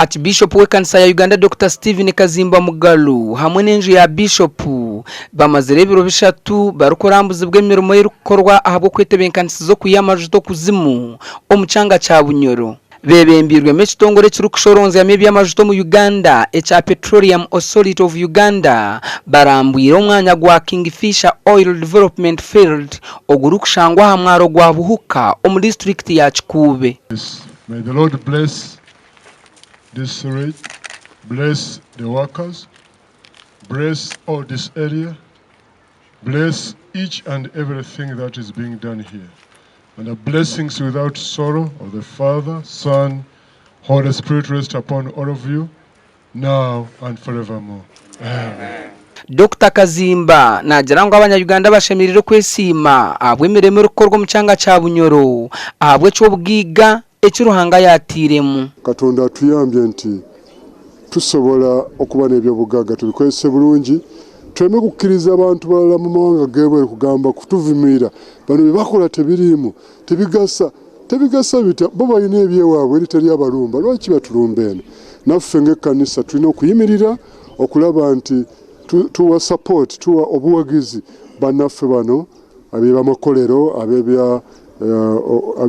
Archbishop w'ekanisa ya Uganda Dokita Stephen Kazimba Mugalu hamwe n'enju ya Bishop bamazire ebiro bishatu barikurambuzibwa emirimo erikukorwa ahabw'okwetebenkanisiza okwiha amajuta okuzimu omu kyanga kya Bunyoro. Beebembeirwemu ekitongore ekirikushoroonzyamu eby'amajuta omu Uganda ekya Petroleum Authority of Uganda barambwire omwanya gwa Kingfisher Oil Development Field ogurikushangwa aha mwaro gwa Buhuka omu disiturikiti ya Kikuube. May the Lord bless this rate, bless the workers, bless all this area, bless each and everything that is being done here. And the blessings without sorrow of the Father, Son, Holy Spirit rest upon all of you now and forevermore. Amen. Dokita Kazimba naagira ngu abanya-Uganda bashemereire kwesiima ahabw'emirimo erikukorwa omu kyanga kya Bunyoro ahabw'eky'obugaiga eki Ruhanga yaatairemu. Katonda atuyambye nti tusobola okuba n'eby'obugagga tubikozese bulungi tuleme kukkiriza bantu balala mu mawanga g'ebweru kugamba kutuvumirira bano bye bakola tebiriimu tebigasa tebigasa bitya bo balina ebyewaabwe eri teri abalumba lwaki batulumba eno naffe ng'ekkanisa tulina okuyimirira okulaba nti tuwa support tuwa obuwagizi bannaffe bano ab'ebyamakolero ab'ebya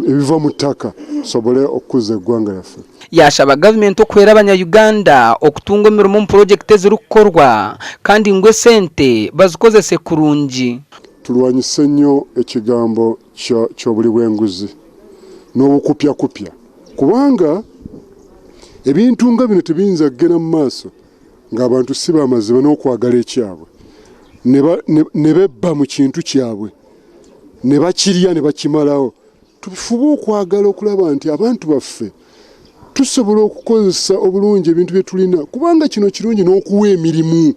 ebiva mu ttaka tusobole okukuza eggwanga lyaffe. Yaashaba gavumenti okuhwera abanya-Uganda okutunga emirimo omu purogyekiti ezirikukorwa kandi ngu esente bazikozese kurungi. Tulwanyise nnyo ekigambo ky'obuli bw'enguzi n'obukupyakupya kubanga ebintu nga bino tebiyinza kugenda mu maaso ng'abantu si bamazima n'okwagala ekyabwe ne bebba mu kintu kyabwe ne bakirya ne bakimalawo. Tufube okwagala okulaba nti abantu baffe tusobola okukozesa obulungi ebintu bye tulina kubanga kino kirungi n'okuwa emirimu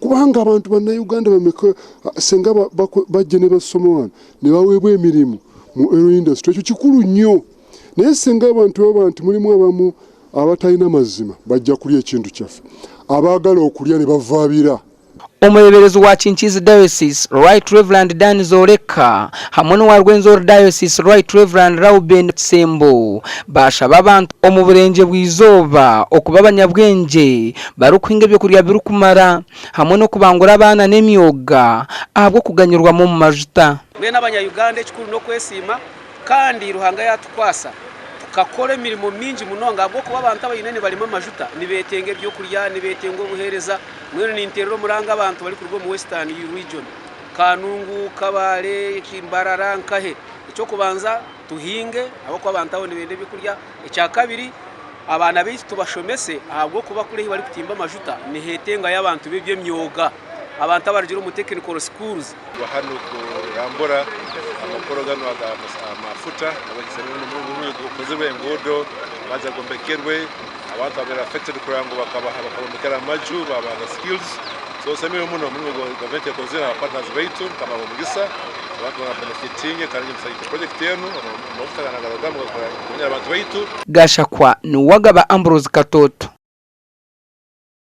kubanga abantu bannayuganda bameka senga bajja ne basoma wano ne baweebwa emirimu mu oil industry ekyo kikulu nnyo naye senga abantu baba nti mulimu abamu abatalina mazima bajja kulya ekintu kyaffe abaagala okulya ne bavaabira. Omureeberezi wa Kinkizi Diocese, Right Rev. Dan Zoreka hamwe n'owa Rwenzori Diocese, Right Rev. Rauben Kisembo baashaba abantu omu Burengyerwa Izooba okuba abanyabwengye barikuhinga ebyokurya birikumara hamwe n'okubangura abaana n'emyoga ahabw'okuganyirwamu omu majuta. Mbwenu abanya Uganda ekikuru n'okwesiima Kandi Ruhanga yaatukwasa tukakora emirimo mingi munonga ahabw'okuba abantu abaine nibarima amajuta nibeetenga eby'okurya, nibeetenga obuheereza. Mbwenu ninteerera omuranga abantu barikuruga omu Western Region, Kanungu, Kabale, Mbarara, nkahe. Eky'okubanza tuhinge ahabw'okuba abantu abo nibenda eby'okurya. Ekyakabiri abaana baitu tubashomese ahabw'okuba kuri ahu barikutimba amajuta niheetengayo abantu b'eby'emyoga, abantu abarugire omu technical schools. Turi hanu kurambura amakoro ganu aga mafuta gukozirwe enguudo amaju gombekerwe abantu ababaire affected kureba ngu bakabombekera amaju babaha skills so tusemereirwe muno omurimo ogu gavumenti ekozire na ba partners baitu mukama abahe omugisa abantu ba benefitinge kandi project enu amafuta ganu agarugamu gakonyera abantu baitu. Gashakwa Nuwagaba Ambrose Katoto.